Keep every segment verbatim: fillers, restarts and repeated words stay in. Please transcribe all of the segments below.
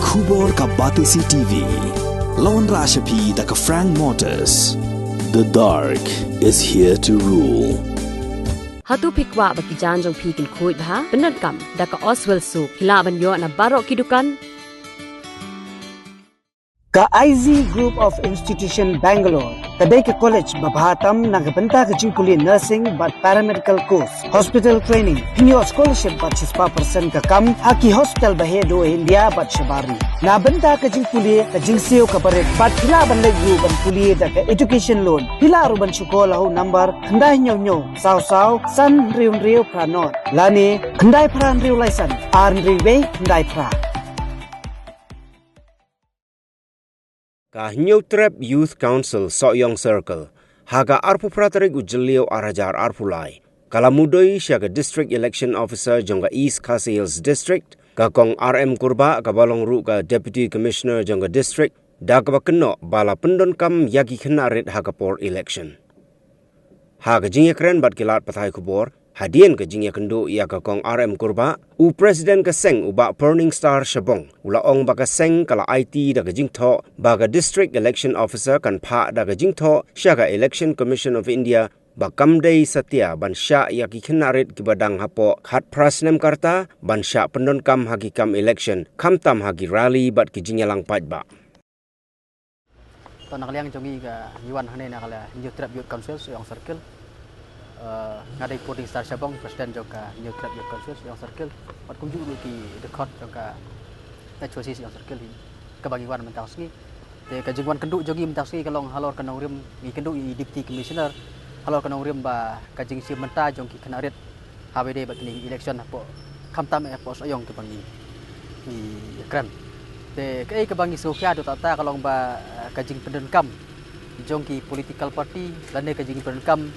Khubor ka Batesi T V. Lawan Rashapi da ka Frank Motors. The dark is here to rule. Hato phi kwah ba ki jaiñ jong phi kin khuid bha? Pyndonkam da ka Oswell Soap. Phi lah ban ïoh na baroh ki dukan. Ka I Z Group of Institution Bangalore ka dei ka college ba bha tam na ka bynta ka jingpule nursing bad paramedical course, hospital training. Phin ïoh scholarship bad shispah percent ka kam ha ki hospital ba heh duh India bad shabar ri. Na bynta ka jingpule, ka jingsiew kaba rit bad phi lah ban leit ruh ban pule da ka education loan. Phi lah ruh ban shu call ha u number khyndai hynñiew hynñiew saw saw san hynriew hynriew phra nod lane khyndai phra hynriew lai san ar hynriew wei khyndai phra. Ka Hynñiewtrep Youth Council Sohiong Circle, ha ka arphew phra tarik u Jylliew ar hajar arphew lai, ka la mudui sha ka District Election Officer jong ka East Khasi Hills District, ka Kong R M Kurbah, kaba long ruh ka Deputy Commissioner jong ka district, da kaba kynnoh ba la pyndonkam ïa ki khynnah rit ha ka por election. Ha ka jingïakren bad ki lad pathai khubor, hadien ka jingïakynduh ïa ka Kong R M Kurbah, u President ka seng u Bah Burning Star Shabong u la ong ba ka seng ka la aiti da ka jingthoh ba ka District Election Officer kan phah da ka jingthoh sha ka Election Commission of India ba kam dei satia ban shah ïa ki khynnah rit kiba dang hapoh khatphra snem ka rta ban shah pyndonkam ha ki kam election, khamtam ha ki rally bad ki jingïalang paidbah. To, na ka liang jong ngi ka ngi wan hangne na ka la Hynñiewtrep Youth Council Sohiong Circle. Eh, nga dei Burning Star Shabong, President jong ka Hynñiewtrep Youth Council Sohiong Circle. Bad kumjuh ruh ki dkhot jong ka H Y C Sohiong Circle hi kaba ngi wan mynta ka sngi. Te ka jingwan kynduh jong ngi mynta ka sngi ka long halor ka nongrim, ngi kynduh ïa i Deputy Commissioner halor ka nongrim ba ka jingshim bynta jong ki khynnah rit haba ïadei bad kine ki election hapoh, khamtam eh hapoh Sohiong kiba ngi, ngi kren. Te kaei kaba ngi sngewkhia haduh katta ka long ba, eh, ka jingpyndonkam jong ki political party lane ka jingpyndonkam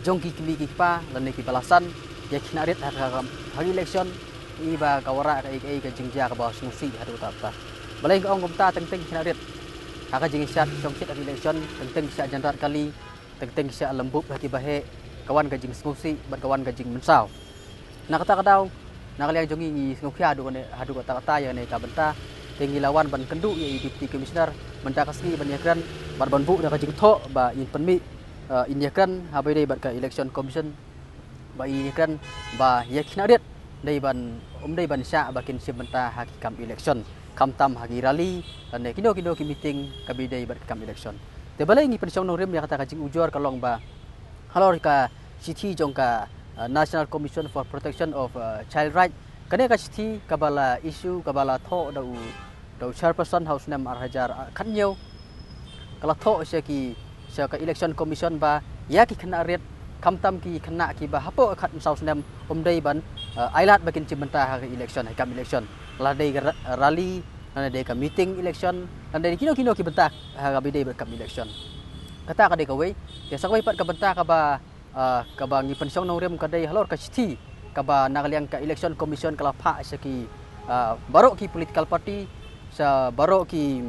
jong ki kmie ki kpa lane kiba la san ïa ki khynnah rit ha ka, ha ka election, i ba ka wanrah kaei kaei ka jingjia kaba sngewsih haduh katta. Balei nga ong kumta? Teng teng ki khynnah rit ha ka jingshad shongshit ha ka election teng teng ki shah janrat kali, teng teng ki shah lymbup ha kiba heh, ka wan ka jingsngewsih bad ka wan ka jingmynsaw. Na kata ka daw, na ka liang jong ngi ngi sngewkhia haduh kane, haduh katta katta ïa kane ka bynta. Te ngi la wan ban kynduh ïa i Deputy Commissioner mynta ka sngi ban ïakren bad ban buh da ka jingthoh ba in pynmih, eh, in ïakren haba ïadei bad ka Election Commission, ba in ïakren ba ïa ki khynnah rit dei ban, ym dei ban shah ba kin shim bynta ha ki kam election, khamtam ha ki rally lane kino kino ki meeting kaba ïadei bad ki kam election. Te balei ngi pynshong nongrim ïa kata ka jingujor ka long ba halor ka shithi jong ka, uh, National Commission for Protection of, uh, Child Right. Kane ka shithi kaba la issue, kaba la thoh da u, da u chairperson ha u snem ar hajar khathynñiew, ka la thoh sha ki, sha ka Election Commission ba ïa ki khynnah rit, khamtam ki khynnah kiba hapoh khatsaw snem, ym dei ban, uh, ailad ba kin shim bynta ha ka election, ha ka kam election. La dei ka ra-, rally, la dei ka meeting election, la dei kino kino ki bynta ha kaba ïadei bad ka kam election. Kata ka dei kawei. Te sa kawei pat ka bynta kaba, ah, kaba ngi pynshong nongrim ka dei halor ka shithi kaba na ka liang ka Election Commission ka la phah sha ki, ah, baroh ki political party, sha baroh ki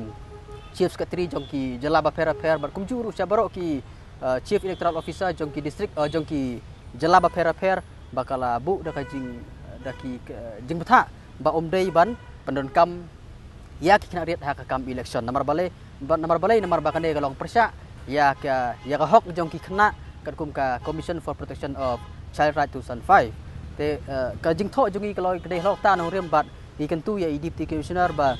Chief Secretary jong ki jylla bapher bapher bad kumjuh ruh sha baroh ki, ah, Chief Electoral Officer jong ki district, ah, jong ki jylla bapher bapher, ba ka la buh da ka jing, da ki, ka jingbthah ba ym dei ban pyndonkam ïa ki khynnah rit ha ka kam election. Namar balei, ba, namar balei, namar ba kane ka long pyrshah ïa ka, ïa ka hok jong ki khynnah katkum ka Commission for Protection of Child Right two thousand five. Te, eh, ka jingthoh jong ngi ka long ka dei halor kata nongrim bad ngi kyntu ïa i Deputy Commissioner ba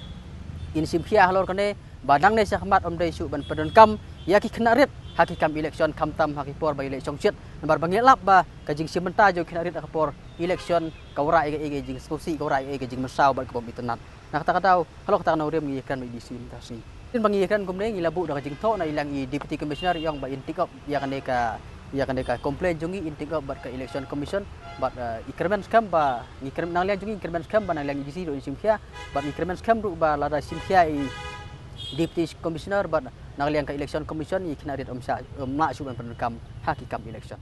in shim khia halor kane, ba nangne shakhmat ym dei shuh ban pyndonkam ïa ki khynnah rit ha ki kam election, khamtam ha ki por ba election shit. Namar ba ngi lap ba ka jingshim bynta jong ki khynnah rit ha ka por election ka wanrah ïa ka, ïa ka jingsngewsih, ka wanrah ïa ka jingmynsaw bad ka bym itynnad. Na kata ka daw, halor kata ka nongrim ngi ïakren bad i D C mynta ka sngi. Hadien ba ngi ïakren kumne ngi la buh da ka jingthoh na i liang i Deputy Commissioner, i ong ba in take up ïa kane ka, ïa kane ka complaint jong ngi, in take up bad ka Election Commission bad, eh, i kyrmen skhem ba, ngi kyrmen, na liang jong ngi ngi kyrmen skhem ba na liang i D C ruh in shim khia bad ngi kyrmen skhem ruh ba lada shim khia i Deputy Commissioner bad na liang ka Election Commission, i khynnah rit ym shah, ym lah shuh ban pyndonkam ha ki kam election.